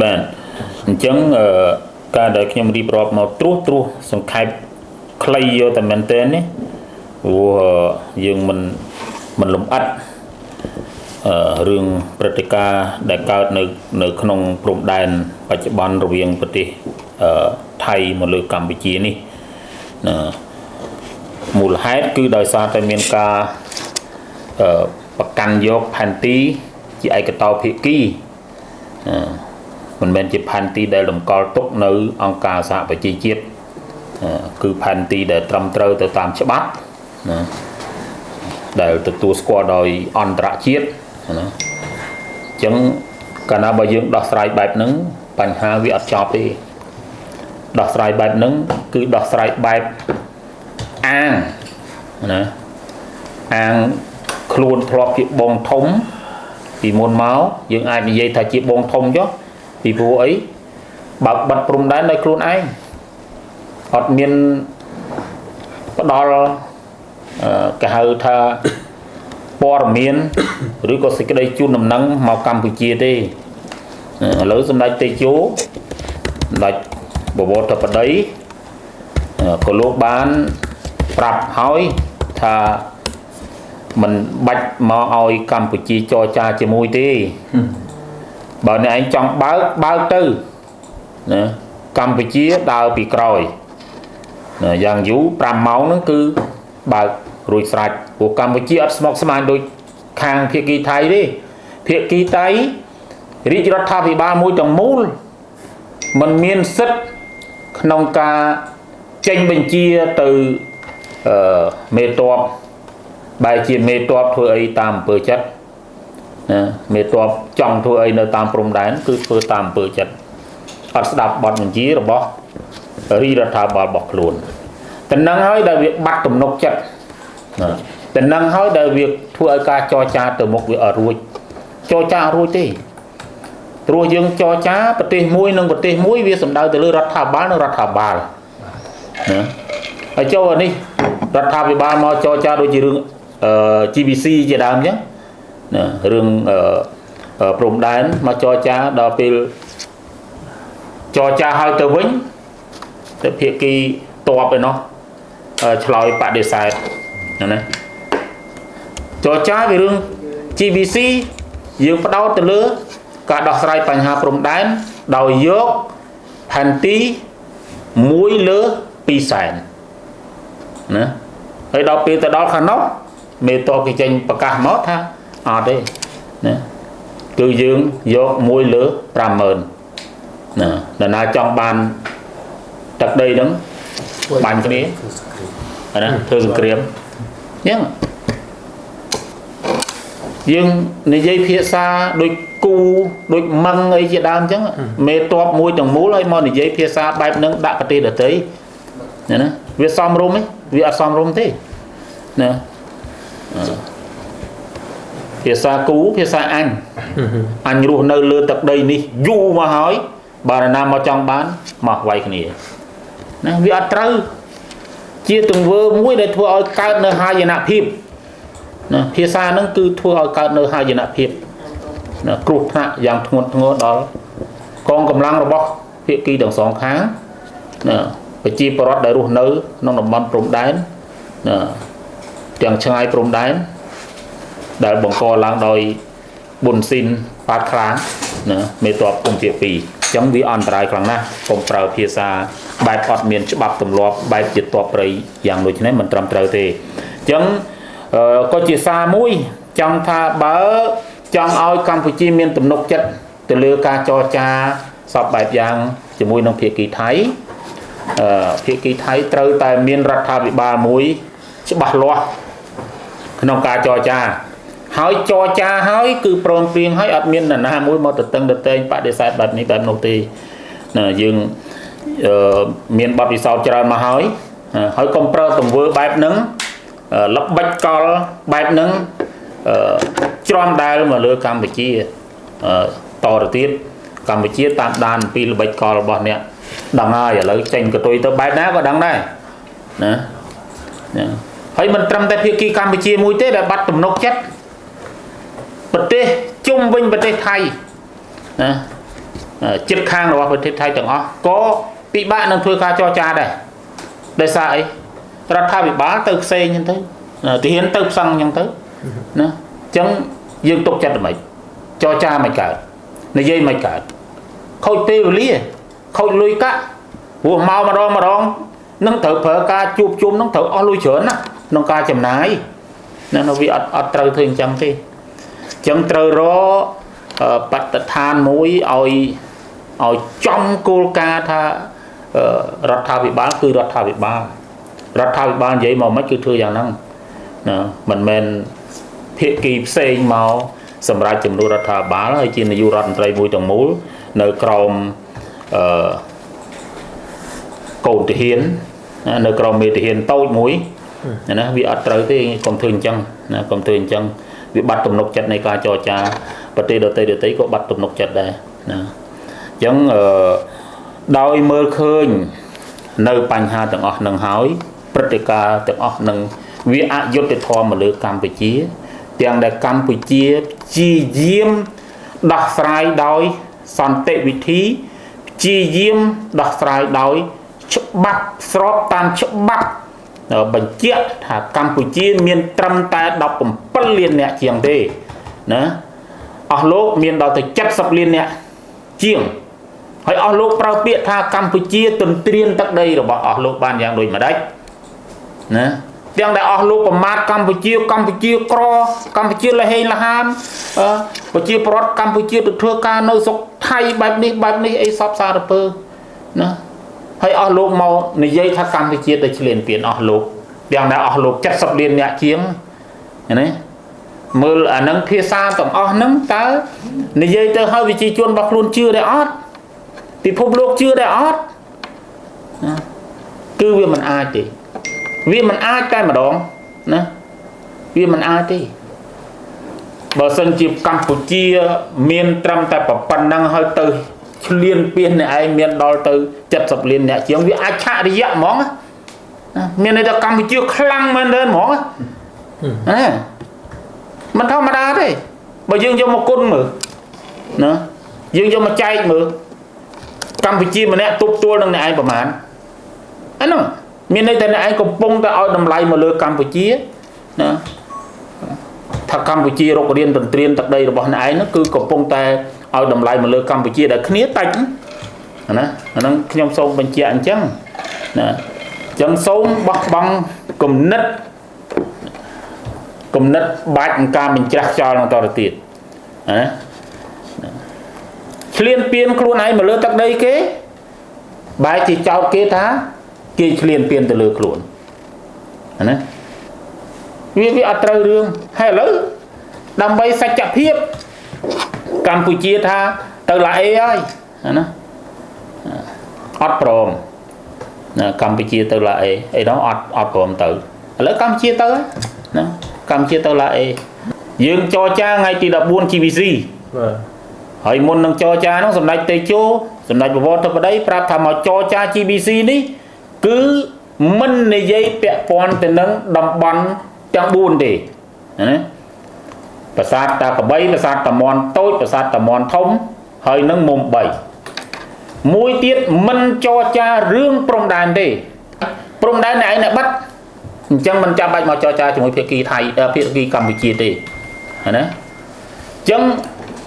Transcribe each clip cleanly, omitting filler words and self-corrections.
បាទអញ្ចឹងអឺការដែលខ្ញុំរៀបរាប់មកត្រួសត្រាសសង្ខេបខ្លីយកតែមែនទែននេះព្រោះយើងមិនលំអិតរឿងព្រឹត្តិការណ៍ដែលកើតនៅក្នុងព្រំដែនបច្ចុប្បន្នរវាងប្រទេសថៃមកលើកម្ពុជានេះណាមូលហេតុគឺដោយសារតែមានការប្រកាន់យកផែនទីជាឯកតោភាគីមិនមែនជាផែនទីដែលតម្កល់ទុកនៅអង្គការសហប្រជាជាតិគឺផែនទីដែលត្រឹមត្រូវទៅតាមច្បាប់ណាដែលទទួលស្គាល់ដោយអន្តរជាតិណាអញ្ចឹងកាលណាបើយើងដោះស្រាយបែបហ្នឹងបញ្ហាវាអត់ចប់ទេដោះស្រាយបែបហ្នឹងគឺដោះស្រាយបែបអាងណាអាងខ្លួនធ្លាប់ជាបងធំពីមុនមកយើងអាចនិយាយថាជាបងធំចុះពីព្រោះអីបើកបិទព្រំដែនដោយខ្លួនឯងអត់មានផ្ដល់គេហៅថាព័ត៌មានឬក៏សេចក្តីជូនដំណឹងមកកម្ពុជាទេឥឡូវសម្ដេចតេជោសម្ដេចបវរធិបតីក៏លោកបានប្រាប់ហើយថាមិនបាច់មកឲ្យកម្ពុជាចរចាជាមួយទេបើអ្នកឯងចង់បើកបើកទៅណាកម្ពុជាដើរពីក្រោយណាយ៉ាងយូរ5ម៉ោងហ្នឹងគឺបើករួចស្រេចព្រោះកម្ពុជាអត់ស្មុគស្មាញដូចខាងភាគីថៃទេភាគីថៃរាជរដ្ឋាភិបាលមួយទាំងមូលมันមានសិទ្ធិក្នុងការចេញបញ្ជាទៅមេតបបែរជាមេតបធ្វើអីតាមអំពើចិត្តណាមេតបចង់ធ្វើអីនៅតាមព្រំដែនគឺធ្វើតាមអំពើចិត្តអត់ស្ដាប់បទបញ្ជារបស់រាជរដ្ឋាភិបាលរបស់ខ្លួនតំណឹងហើយដែលវាបាត់ទំនុកចិត្តណាតំណឹងហើយដែលវាធ្វើឲ្យការចរចាទៅមុខវាអត់រួចចរចាអត់រួចទេព្រោះយើងចរចាប្រទេសមួយនិងប្រទេសមួយវាសំដៅទៅលើរដ្ឋាភិបាលនិងរដ្ឋាភិបាលណាហើយចូលនេះរដ្ឋាភិបាលមកចរចាដូចជារឿង GBC ជាដើមអញ្ចឹងណារឿងព្រំដែនមកចរចាដល់ពេលចរចាហើយទៅវិញទៅភាគីតបឯណោះឆ្លើយបដិសេធណាចរចាពីរឿង GBC យើងផ្ដោតទៅលើការដោះស្រាយបញ្ហាព្រំដែនដោយយកផែនទី1លើ2សែនណាហើយដល់ពេលទៅដល់ខាងនោះមេតបគេចេញប្រកាសមកថាអត់ទេណាគឺយើងយក1លើ50000ណាដល់ណាចង់បានទឹកដីហ្នឹងបាញ់គ្នាណាធ្វើសង្គ្រាមអញ្ចឹងយើងនិយាយភាសាដូចគូដូចមឹងអីជាដើមអញ្ចឹងមេតបមួយទាំងមូលឲ្យមកនិយាយភាសាបែបហ្នឹងដាក់ប្រទេសដទៃណាវាសមរម្យទេវាអត់សមរម្យទេណាភាសាគូភាសាអញអញរស់នៅលើទឹកដីនេះយូរមកហើយបើណាមកចង់បានមកវាយគ្នាណាវាអត់ត្រូវជាទង្វើមួយដែលធ្វើឲ្យកើតនៅហាយនភាពណាភាសាហ្នឹងគឺធ្វើឲ្យកើតនៅហាយនភាពណាគ្រោះថ្នាក់យ៉ាងធ្ងន់ធ្ងរដល់កងកម្លាំងរបស់ភាគីទាំងសងខាងណាប្រជាពលរដ្ឋដែលរស់នៅក្នុងតំបន់ព្រំដែនណាទាំងឆ្ងាយព្រំដែនដែលបង្កឡើងដោយប៊ុនស៊ីនប៉ាតខ្លាងណាមេតបភូមិភាគ2អញ្ចឹងវាអន្តរាយខ្លាំងណាស់កុំប្រើភាសាបែបអត់មានច្បាប់ទម្លាប់បែបជាតបព្រៃយ៉ាងដូចនេះមិនត្រឹមត្រូវទេអញ្ចឹងក៏ជាសារមួយចង់ថាបើចង់ឲ្យកម្ពុជាមានទំនុកចិត្តទៅលើការចរចាសពបែបយ៉ាងជាមួយនឹងភាគីថៃភាគីថៃត្រូវតែមានរដ្ឋាភិបាលមួយច្បាស់លាស់ក្នុងការចរចាហើយចរចាហើយគឺព្រមព្រៀងហើយអត់មាននរណាមួយមកទៅតឹងទៅតែងបដិសេធបែបនេះបែបនោះទេណាយើងមានបទពិសោធន៍ច្រើនមកហើយហើយកុំប្រើទង្វើបែបហ្នឹងល្បិចកលបែបហ្នឹងច្រំដែលមកលើកម្ពុជាតទៅទៀតកម្ពុជាតាមដានពីល្បិចកលរបស់អ្នកដឹងហើយឥឡូវចេញកតុយទៅបែបណាក៏ដឹងដែរណាហើយមិនត្រឹមតែភាគីកម្ពុជាមួយទេដែលបាត់ទំនុកចិត្តប្រទេសជុំវិញប្រទេសថៃ ណាចិត្តខាងរបស់ប្រទេសថៃទាំងអស់ក៏ពិបាកនឹងធ្វើការចរចាដែរដោយសារអីរដ្ឋាភិបាលទៅផ្សេងហ្នឹងទៅទាហានទៅផ្សឹងអញ្ចឹងទៅណាអញ្ចឹងយើងទុកចិត្តមិនចរចាមិនកើតនិយាយមិនកើតខូចពេលវេលាខូចលុយកាក់ព្រោះមកម្ដងម្ដងនឹងត្រូវប្រើការជួបជុំនឹងត្រូវអស់លុយច្រើនណាក្នុងការចំណាយណាវាអត់ត្រូវធ្វើអញ្ចឹងទេអញ្ចឹងត្រូវរកបទដ្ឋានមួយឲ្យចំគោលការណ៍ថារដ្ឋាភិបាលគឺរដ្ឋាភិបាលរដ្ឋាភិបាលនិយាយមកមិនគឺធ្វើយ៉ាងហ្នឹងណាមិនមែនភាគីផ្សេងមកសម្រាប់ចំនួនរដ្ឋាភិបាលហើយជានាយករដ្ឋមន្ត្រីមួយទាំងមូលនៅក្រោមកូនទាហាននៅក្រោមមេទាហានតូចមួយណាវាអត់ត្រូវទេកុំធ្វើអញ្ចឹងណាកុំធ្វើអញ្ចឹងវាបាត់ទំនុកចិត្តនៃការចរចាប្រទេសដទៃក៏បាត់ទំនុកចិត្តដែរណាអញ្ចឹងដោយមើលឃើញនៅបញ្ហាទាំងអស់នឹងហើយព្រឹត្តិការណ៍ទាំងអស់នឹងវាអយុត្តិធម៌មកលើកម្ពុជាទាំងដែលកម្ពុជាព្យាយាមដោះស្រាយដោយសន្តិវិធីព្យាយាមដោះស្រាយដោយច្បាប់ស្របតាមច្បាប់បញ្ជាក់ថាកម្ពុជាមានត្រឹមតែ17លានអ្នកជាងទេណាអស់លោកមានដល់ទៅ70លានអ្នកជាងហើយអស់លោកប្រើពាក្យថាកម្ពុជាទន្ទ្រានទឹកដីរបស់អស់លោកបានយ៉ាងដូចម្ដេចណាទាំងដែលអស់លោកប្រមាថកម្ពុជាកម្ពុជាក្រកម្ពុជាលហេងលហាមប្រជាពលរដ្ឋកម្ពុជាទៅធ្វើការនៅស្រុកថៃបែបនេះបែបនេះអីសពសារពើណាហើយអស់លោកមកនិយាយថាកម្ពុជាទៅឈ្លានពានអស់លោកទាំងដែលអស់លោក70លានអ្នកជាងណាមើលអានឹងភាសាទាំងអស់ហ្នឹងតើនិយាយទៅឲ្យប្រជាជនរបស់ខ្លួនជឿដែរអត់ពិភពលោកជឿដែរអត់គឺវាមិនអាចទេវាមិនអាចតែម្ដងណាវាមិនអាចទេបើសិនជាកម្ពុជាមានត្រឹមតែប៉ុណ្ណឹងហើយទៅឈ្លានពានអ្នកឯងមានដល់ទៅ70លានអ្នកជាងវាអាចឆាករយៈហ្មងមានន័យថាកម្ពុជាខ្លាំងមែនទេហ្មងណាមិនធម្មតាទេបើយើងយកមកគុណមើលណាយើងយកមកចែកមើលកម្ពុជាម្នាក់ទប់ទល់នឹងអ្នកឯងប្រមាណអានោះមានន័យថាអ្នកឯងកំពុងតែឲ្យតម្លៃមកលើកម្ពុជាណាថាកម្ពុជារុករានទន្ទ្រានទឹកដីរបស់អ្នកឯងនោះគឺកំពុងតែឲ្យតម្លៃមកលើកម្ពុជាដែលគ្នាតិចណាអាហ្នឹងខ្ញុំសូមបញ្ជាក់អញ្ចឹងណាអញ្ចឹងសូមបោះបង់គំនិតបាច់ការបញ្ច្រាស់ចោលនឹងតទៅទៀតណាឈ្លានពានខ្លួនឯងមកលើទឹកដីគេបែរជាចោទគេថាគេឈ្លានពានទៅលើខ្លួនណាវាអត់ត្រូវរឿងហើយឥឡូវដើម្បីសច្ចភាពកម្ពុជាថាទៅឡាអេហើយណាអត់ព្រមណាកម្ពុជាទៅឡាអេអីនោះអត់ព្រមទៅឥឡូវកម្ពុជាទៅណាកម្ពុជាទៅឡាអេយើងចរចាថ្ងៃទី14 GBC បាទហើយមុននឹងចរចានោះសម្ដេចតេជោសម្ដេចបវរធិបតីប្រាប់ថាមកចរចា GBC នេះគឺមិននិយាយពាក់ព័ន្ធទៅនឹងតំបន់ទាំង4ទេណាប្រាសាទតាក្របីប្រាសាទតាមាន់តូចប្រាសាទតាមាន់ធំហើយនឹងមុំ3មួយទៀតមិនចរចារឿងព្រំដែនទេព្រំដែនអ្នកឯងអ្នកបិទអញ្ចឹងមិនចាំបាច់មកចរចាជាមួយភាគីថៃភាគីកម្ពុជាទេណាអញ្ចឹង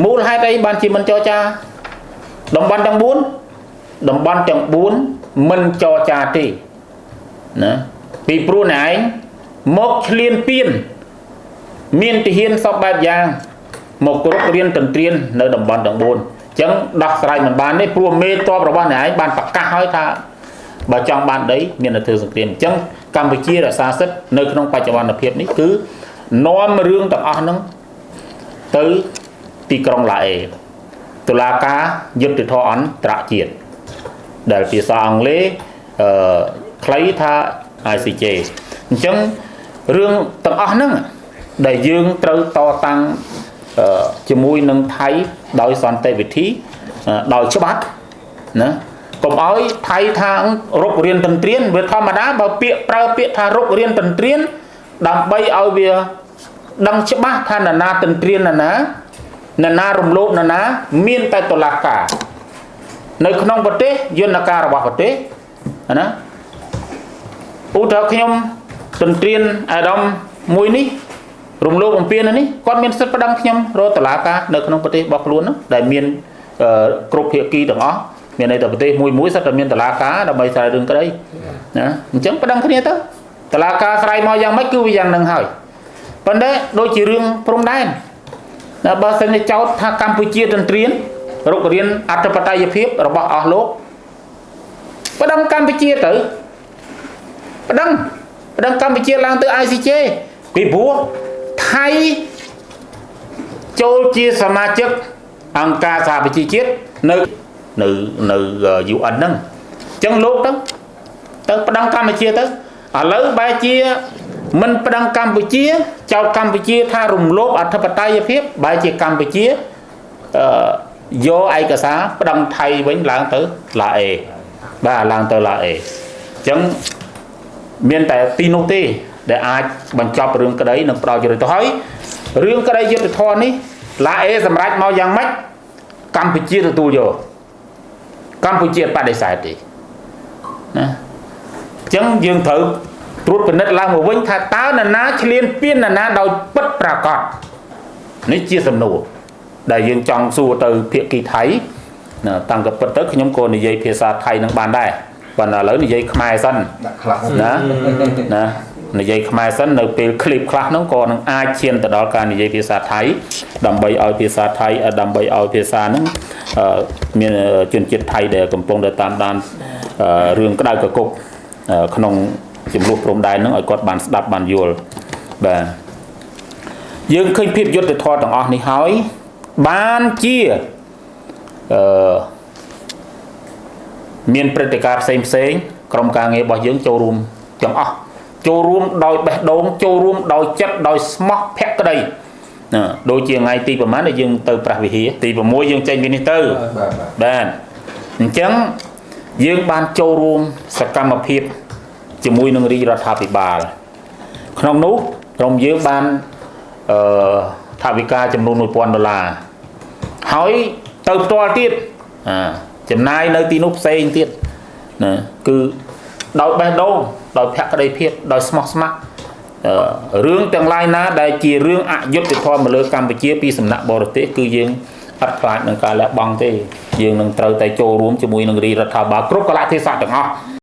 មូលហេតុអីបានជាមិនចរចាតំបន់ទាំង4តំបន់ទាំង4មិនចរចាទេណាពីព្រោះអ្នកឯងមកឈ្លានពានមានទាហានសពបែបយ៉ាងមកគ្រប់រៀនទន្ទ្រាននៅតំបន់ទាំង4អញ្ចឹងដោះស្រាយមិនបានទេព្រោះមេតបរបស់អ្នកឯងបានប្រកាសហើយថាបើចង់បានដីមានតែធ្វើសង្គ្រាមអញ្ចឹងកម្ពុជារក្សាសិទ្ធិនៅក្នុងបច្ចុប្បន្នភាពនេះគឺនាំរឿងទាំងអស់ហ្នឹងទៅទីក្រុងឡាអេតុលាការយុត្តិធម៌អន្តរជាតិដែលភាសាអង់គ្លេសខ្លីថា ICJ អញ្ចឹងរឿងទាំងអស់ហ្នឹងដែលយើងត្រូវតតាំងជាមួយនឹងថៃដោយសន្តិវិធីដោយច្បាប់ណាកុំឲ្យថៃថារុករានទន្ទ្រានវាធម្មតាបើពាក្យប្រើពាក្យថារុករានទន្ទ្រានដើម្បីឲ្យវាដឹងច្បាស់ថានរណាទន្ទ្រាននរណា នរណារំលោភនរណាមានតែតុលាការនៅក្នុងប្រទេសយន្តការរបស់ប្រទេសណាឧទាហរណ៍ខ្ញុំទន្ទ្រានអាដាមមួយនេះរំលោភបំពាននេះគាត់មានសិទ្ធិប្តឹងខ្ញុំរកតុលាការនៅក្នុងប្រទេសរបស់ខ្លួននោះដែលមានគ្រប់ភាគីទាំងអស់មានន័យថាប្រទេសមួយមួយសិតតែមានតុលាការដើម្បីស្រាយរឿងក្តីណាអញ្ចឹងប្តឹងគ្នាទៅតុលាការស្រាយមកយ៉ាងម៉េចគឺវាយ៉ាងនឹងហើយប៉ុន្តែដូចជារឿងព្រំដែនណាបើសិនជាចោទថាកម្ពុជាទន្ទ្រានរុករានអធិបតេយ្យភាពរបស់អស់លោកប្តឹងកម្ពុជាទៅប្តឹងកម្ពុជាឡើងទៅ ICJ ពីព្រោះថៃចូលជាសមាជិកអង្គការសហប្រជាជាតិនៅ UN ហ្នឹងអញ្ចឹងលោកទៅប្តឹងកម្ពុជាទៅឥឡូវបែរជាមិនប្តឹងកម្ពុជាចោទកម្ពុជាថារំលោភអធិបតេយ្យភាពបែរជាកម្ពុជាយកឯកសារប្តឹងថៃវិញឡើងទៅឡាអេបាទឡើងទៅឡាអេអញ្ចឹងមានតែទីនោះទេដែលអាចបញ្ចប់រឿងក្តីនិងផ្ដល់យុត្តិធម៌ហើយរឿងក្តីយុត្តិធម៌នេះឡាអេសម្រេចមកយ៉ាងម៉េចកម្ពុជាទទួលយកកម្ពុជាបដិសេធទេណាអញ្ចឹងយើងត្រូវត្រួតពិនិត្យឡើងមកវិញថាតើនរណាឈ្លានពាននរណាដោយពិតប្រាកដនេះជាសំណួរដែលយើងចង់សួរទៅភាគីថៃណាតាំងតែពិតទៅខ្ញុំក៏និយាយភាសាថៃនឹងបានដែរប៉ុន្តែឥឡូវនិយាយខ្មែរសិនដាក់ខ្លះណាណានិយាយខ្មែរសិននៅពេលឃ្លីបខ្លះហ្នឹងក៏នឹងអាចឈានទៅដល់ការនិយាយភាសាថៃដើម្បីឲ្យភាសាថៃដើម្បីឲ្យភាសាហ្នឹងមានជនជាតិថៃដែលកំពុងតែតាមដានរឿងក្តៅកគុកក្នុងចំនួនព្រំដែនហ្នឹងឲ្យគាត់បានស្ដាប់បានយល់បាទយើងឃើញភាពយុត្តិធម៌ទាំងអស់នេះហើយបានជាមានព្រឹត្តិការណ៍ផ្សេងផ្សេងក្រុមការងាររបស់យើងចូលរួមទាំងអស់ចូលរួមដោយបេះដូងចូលរួមដោយចិត្តដោយស្មោះភក្តីណាដូចជាថ្ងៃទីប្រហែលដែលយើងទៅព្រះវិហារទី6យើងចេញពីនេះទៅបាទអញ្ចឹងយើងបានចូលរួមសកម្មភាពជាមួយនឹងរាជរដ្ឋាភិបាលក្នុងនោះក្រុមយើងបានថវិកាចំនួន1000ដុល្លារហើយទៅផ្ទាល់ទៀតចំណាយនៅទីនោះផ្សេងទៀតណាគឺដោយបេះដូងដោយភក្តីភាពដោយស្មោះស្ម័គ្ររឿងទាំងឡាយណាដែលជារឿងអយុត្តិធម៌មកលើកម្ពុជាពីសំណាក់បរទេសគឺយើងអត់ខ្លាចនឹងការលះបង់ទេយើងនឹងត្រូវតែចូលរួមជាមួយនឹងរាជរដ្ឋាភិបាលគ្រប់កាលៈទេសៈទាំងអស់